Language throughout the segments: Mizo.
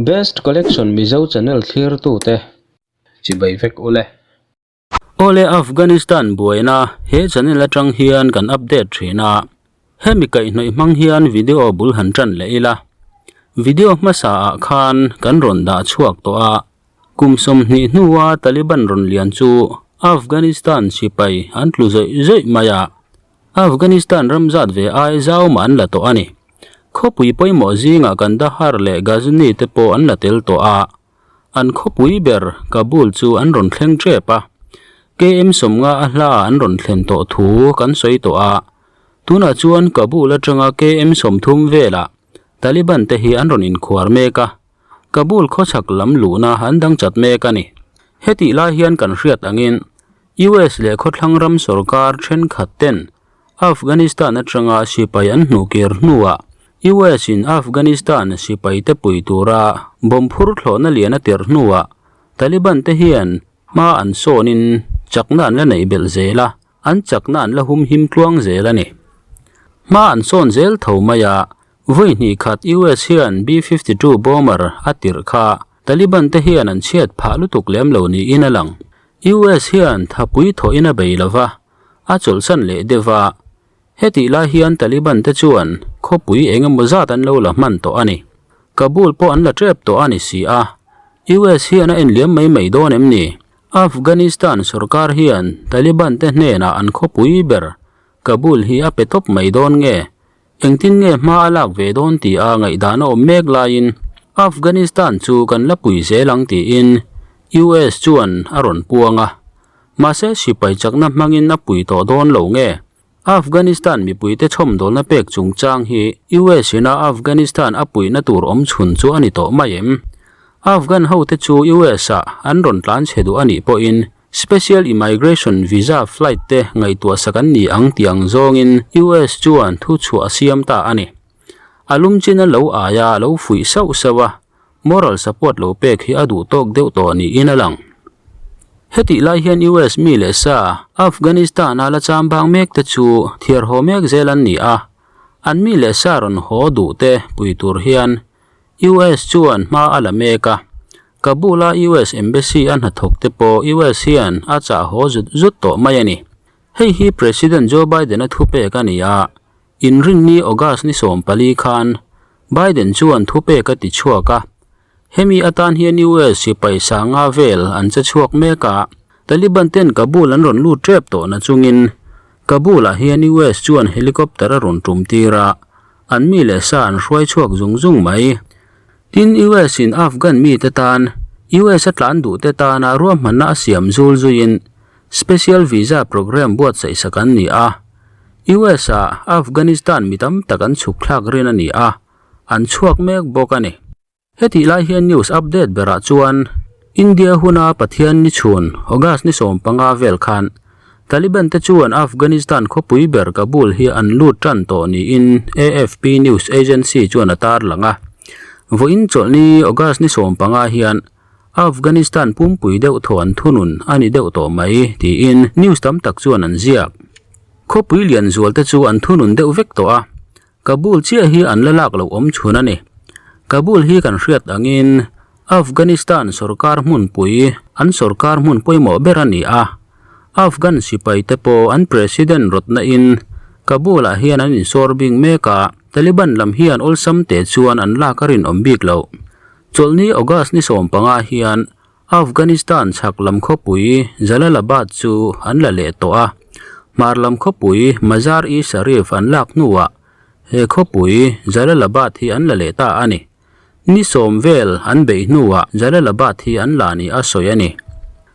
Best Collection Mizo channel thlirtute chibai vek ule. Awle Afghanistan buaina he channel atang hian kan update thin a, hemi kaihhnawih hmang hian video bul han tan leh ila. Video hmasa ah khan kan rawn dah chhuak tawh a, kum 20 hnua Taliban rawn lian chu Afghanistan sipai an tlu zawih zawih mai a. Afghanistan ram zat ve ai zau mah an la tawh a ni. Khawpui pawimawh zingah Kandahar leh Ghazni te pawh an la tel tawh a. An khawpui ber Kabul chu an rawn thleng tep a. KM 50 a hla an rawn thlen tawh thu kan sawi tawh a. Tunah chuan Kabul atanga KM 30 velah Taliban te hi an rawn inkhuar mek a. Kabul khawchhak lam luhna an dang chat mek a ni. Hetih lai hian kan hriat angin US leh khawthlang ram sorkar thenkhat ten Afghanistan atanga sipai an hnuhkir hnuah US in Afghanistan sipai te pui tura bomb phur thlawhna lian a tirh hnuah Taliban te hian hma an sawnin chakna an la neih belh zel a, an chakna an la humhim tluang zel a ni. Hma an sawn zel tho mai a, vawi hnih khat US hian B-52 bomber a tirh kha Taliban te hian an chhiat phah lutuk lem lo niin a lang. US hian thapui thawhin a bei lova, a chawlhsan leh deuh a. Hetih lai hian Taliban te chuan khawpui eng emaw zat an lo la hman tawh a ni. Kabul pawh an la tep tawh a ni si a. US hian a enliam mai mai dawn em ni? Afghanistan sorkar hian Taliban te hnenah an khawpui ber Kabul hi a pe tawp mai dawn nge? Engtin nge hma a lak ve dawn tih a ngaihdan a awm mek laiin Afghanistan chu kan la pui zel ang tiin US chuan a rawn puang a. Mahse sipai chakna hmangin a pui tawh dawn lo nge? Afghanistan mipuite chhawmdawlna pek chungchang hi US ina Afghanistan a puihna tur awm chhun chu a ni tawh mai em? Afghan hote chu US ah an rawn tlan chhe duh a nih pawhin Special Immigration Visa flight te ngaihtuah sak an ni ang tih ang zawngin US chuan thu chhuah a siam ta a ni. A lum chin a lo aia a lo fuih sauh sauh a, moral support lo pek hi a duh tawk deuh tawh niin a lang. Hetih lai hian US mi leh sa Afghanistan-a la cham bang mek te chu thiar haw mek zel an ni a, an mi leh sa rawn haw duh te pui tur hian US chuan hma a la mek a. Kabul-a US Embassy a hnathawk te pawh US hian a chah haw zut zut tawh mai a ni. Hei hi President Joe Biden-a thupek a ni a, inrinni August ni 14 khan Biden chuan thupek a ti chhuak a. Hemi atan hian US sipai sanga vel an che chhuak mek a, Taliban ten Kabul an rawn lut tep tawh na chungin Kabul-ah hian US chuan helicopter a rawn tum tir a, an mi leh sa an hruai chhuak zung zung mai. Tin US in Afghan mi te tan US a tlan duh te tana ruahmanna a siam zul zuiin Special Visa Program buatsaih sak an ni a. US ah Afghanistan mi tam tak an chhuk thlak rin a ni a, an chhuak mek bawk a ni. Hetih lai hian news update berah chuan India huna Pathian ni chhun August ni 15 vel khan Taliban te chuan Afghanistan khawpui ber Kabul hi an lut tan tawh niin AFP news agency chuan a tarlang a. Vawiin chawlhni August ni 15 hian Afghanistan pumpui deuh thaw an thunun a ni deuh tawh mai tiin news tam tak chuan an ziak. Khawpui lian zual te chu an thunun deuh vek tawh a, Kabul chiah hi an la lak lo awm chhun a ni. Kabul hi kan hriat angin Afghanistan sorkar hmunpui an sorkar hmun pawimawh ber a ni a. Afghan sipai te pawh an president rawtna in Kabul ah hian an insawr bing mek a, Taliban lam hian awlsam te chuan an lak a rinawm bik lo. Chawlhni August ni 15 hian Afghanistan chhak lam khawpui Jalalabad chu an la leh tawh a, hmar lam khawpui Mazar-i-Sharif an lak hnuah he khawpui Jalalabad hi an la leh ta a ni. Ni sawm vel an beih hnuah Jalalabad hi an la ni a sawi a ni.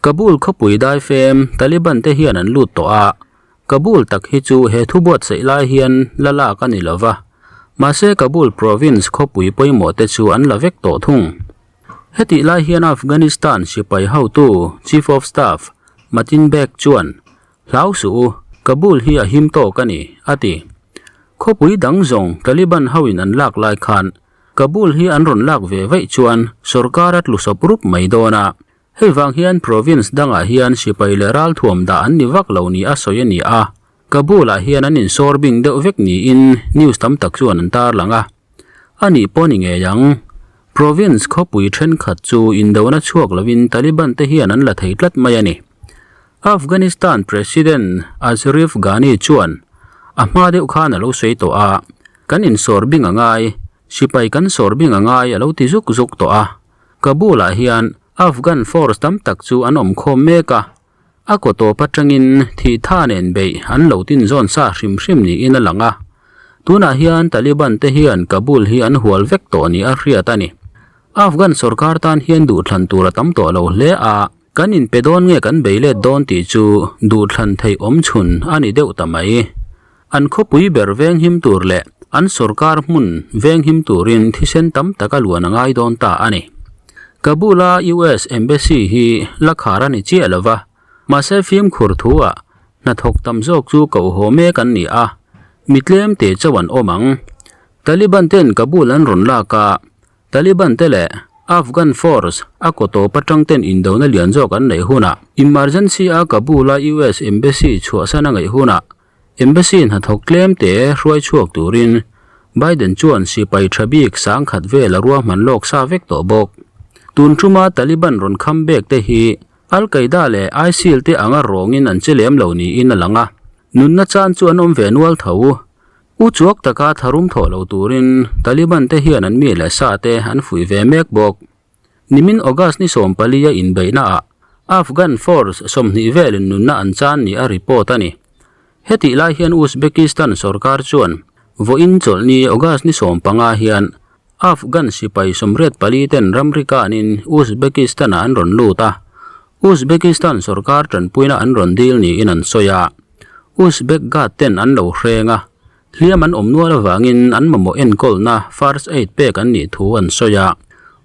Kabul khawpui daifem Taliban te hian an lut tawh a, Kabul tak hi chu he thu buatsaih lai hian la lak a ni lova, mahse Kabul province khawpui pawimawh te chu an la vek tawh thung. Hetih lai hian Afghanistan sipai hotu Chief of Staff Matin Beg chuan hlau suh u, Kabul hi a him tawk a ni, a ti. Khawpui dang zawng Taliban hoin an lak lai khan Kabul hi an rawn lak ve vaih chuan sorkar a tlu sawp rup mai dawn a. Hei vang hian province dangah hian sipai leh ralthuam dah an ni vak lo ni a sawi a ni a. Kabul ah hian an insawr bing deuh vek niin news tam tak chuan an tarlang a. A nih pawh ni ngei ang. Province khawpui thenkhat chu indona chhuak lovin Taliban te hian an la thei tlat mai a ni. Afghanistan President Ashraf Ghani chuan a hma deuh khan a lo sawi tawh a, kan insawr bing a ngai, sipai kan sawr bing a ngai a lo ti zuk zuk tawh a. Kabul ah hian Afghan force tam tak chu an awm khawm mek a, a kaw tawp atangin thih tha nen beih an lo tin zawn sa hrim hrim niin a lang a. Tunah hian Taliban te hian Kabul hi an hual vek tawh ni a hriat a ni. Afghan sorkar tan hian duhthlan tur a tam tawh lo hle a, kan inpe dawn nge kan bei let dawn tih chu duhthlan theih awm chhun a ni deuh ta mai. An khawpui ber venghim tur leh an sorkar hmun venghim turin thisen tam tak a luan a ngai dawn ta a ni. Kabul-a US Embassy hi la khar a ni chiah lo va, mahse fimkhur thu-ah hnathawk tam zawk chu koh haw mek an ni a, mi tlem te chauh an awm ang. Taliban ten Kabul an rawn lak a, Taliban te leh Afghan force a kaw tawp atang ten indona lian zawk an neih hunah emergency a Kabul-a US Embassy chhuahsan a ngaih hunah Embassy hnathawk tlem te hruai chhuak turin Biden chuan sipai tha bik sangkhat vel a ruahman lawk sa vek tawh bawk. Tun tuma Taliban rawn kham bek te hi Al Qaeda leh ISIL te anga rawngin an che lem lo niin a lang a, nunna chan chu an awm ve nual tho. U chuak taka tharum thawh lo turin Taliban te hian an mi leh sa te an fuih ve mek bawk. Nimin August ni 14 a inbeihna ah Afghan force 20 velin nunna an chan ni a report a ni. Hetih lai hian Uzbekistan sorkar chuan vawiin chawlhni August ni 15 hian Afghan sipai 84 ten ramri kanin Uzbekistan ah an rawn lut a, Uzbekistan sorkar tanpuina an rawn dil niin an sawi a. Uzbek guard ten an lo hreng a, hliam an awm nual avangin an mamawh enkawlna first aid pek an nih thu an sawi a.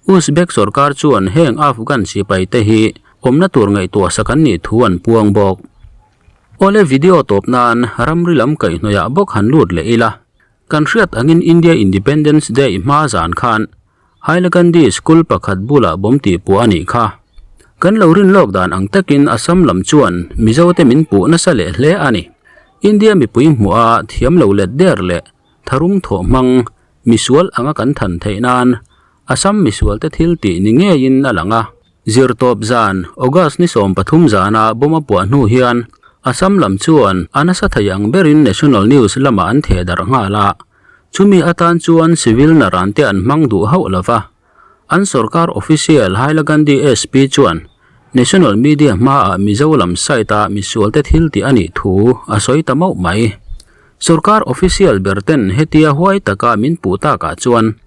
Uzbek sorkar chuan heng Afghan sipai te hi awmna tur ngaihtuah sak an nih thu an puang bawk. Awle video tawp nan ramri lam kaihhnawih ah bawk han lut leh ila. Kan hriat angin India Independence Day hma zan khan Hailakandi school pakhat bulah bomb tih puah a nih kha. Kan lo rin lawk dan ang takin Assam lam chuan Mizote min puh nasa leh hle a ni. India mipui hmuh a thiam lo let der leh tharum thawh hmang misual anga kan than theih nan Assam misualte thil tih ni ngeiin a lang a. Zirtawp zan, August ni 13 zana bomb a puah hnu hian Assam lam chuan a nasa thei ang berin national news lamah an theh darh nghal a, chumi atan chuan civil naran te an hmang duh hauh lo va. An sorkar official Hailakandi SP chuan national media hmaah Mizo lam site a misualte thil tih a nih thu a sawi ta mauh mai. Sorkar official ber ten hetia huai taka min puh takah chuan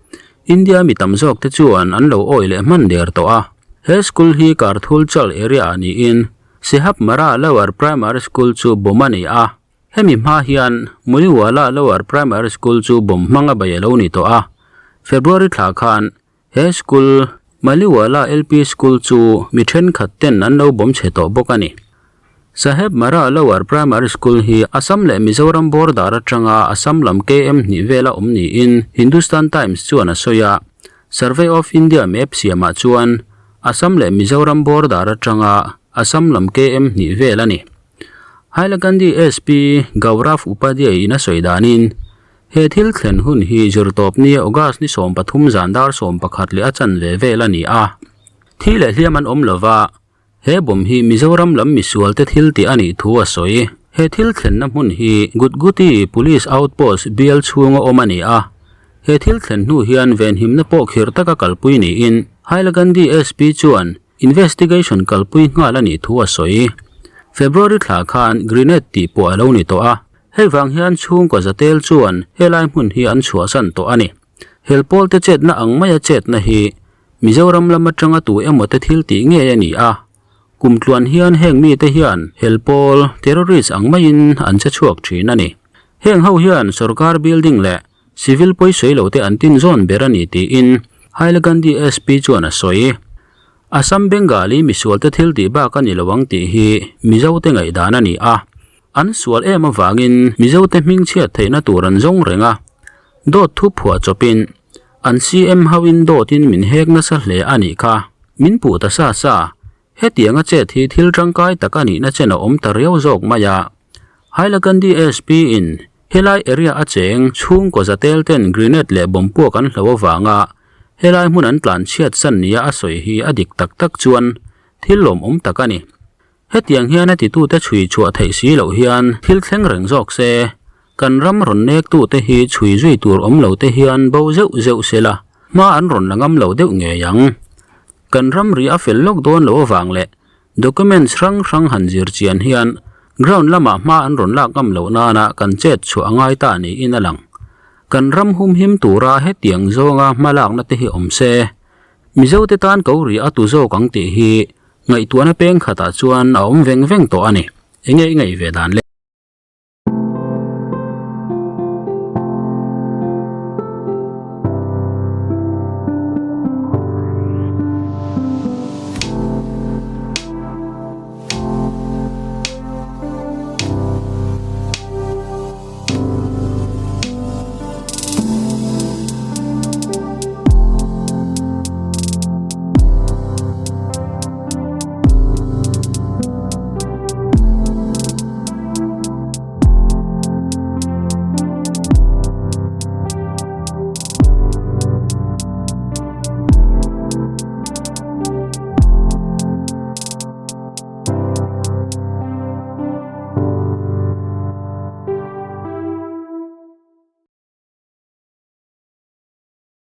India mi tam zawk te chuan an lo awih leh hman der tawh a. He school hi Karthul Chal area ah niin Sihap Mara Lower Primary School chu bomb a ni a. Hemi hma hian Muliwala Lower Primary School chu bomb hmang a bei a lo ni tawh a. February thla khan he school Maliwala LP School chu mi thenkhat ten an lo bomb chhe tawh bawk a ni. Saheb Mara Lower Primary School hi Assam leh Mizoram border atanga Assam lam KM hnih vela awm niin Hindustan Times chuan a sawi a. Survey of India map siamah chuan Assam leh Mizoram border atanga Assam lam KM hnih vel a ni. Hailakandi SP Gaurav Upadhyay in a sawi danin he thil thlen hun hi zirtawp ni August ni 13 zan dar 11 leh a chanve vel a ni a. Thi leh hliam an awm lova. He bomb hi Mizoram lam misual te thil tih a nih thu a sawi. He thil thlenna hmun hi Gutguti Police Outpost bial chhunga awm a ni a. He thil thlen hnu hian venhimna pawh khirh taka kalpui niin Hailakandi SP chuan investigation kalpui nghal a nih thu a sawi. February thla khan grenade tih pawh a lo ni tawh a, hei vang hian chhungkaw zatel chuan helai hmun hi an chhuahsan tawh a ni. Helpawl te chetna ang maia chetna hi Mizoram lam atanga tu emaw te thil tih ngei a ni a, kum tluan hian heng mite hian helpawl, terrorist, ang maiin an che chhuak thin a ni. Heng ho hian sorkar building leh civil pawisawi lo te an tin zawn ber a ni tiin Hailakandi SP chuan a sawi. Assam Bengali misualte thil tih bak a ni lo ang tih hi Mizote ngaihdan a ni a, an sual em avangin Mizote hmingchhiat theihna tur an zawng reng a, dawt thu phuah chawpin An CM hoin dawtin min hek nasa hle a nih kha. Min puh ta sa sa. Hetianga chet hi thil tangkai tak a nihna chen a awm ta riau zawk mai a. Hailakandi SP in helai area a cheng chhungkaw zatel ten grenade leh bomb puak an hlo avanga. Helai hmun an tlan chhiat san nia a sawi hi a dik tak tak chuan thil lawmawm tak a ni. Hetiang hian a titute chhui chhuah theih si loh hian thil thleng reng zawk se, kan ram rawn nektute hi chhui zui tur awm lo te hian bo zeuh zeuh se la, hma an rawn la ngam lo deuh ngei ang. Kan ram ri a fel lawk dawn lo avang leh Documents hrang hrang han zir chian hian ground lamah hma an rawn lak ngam loh nana kan chet chhuah a ngai ta niin a lang. Kan ram humhim tura hetiang zawnga hma lakna te hi awm se, Mizote tan ko ri a tu zawk ang tih hi ngaihtuahna peng khatah chuan a awm veng veng tawh a ni. Enge i ngaih ve dan le?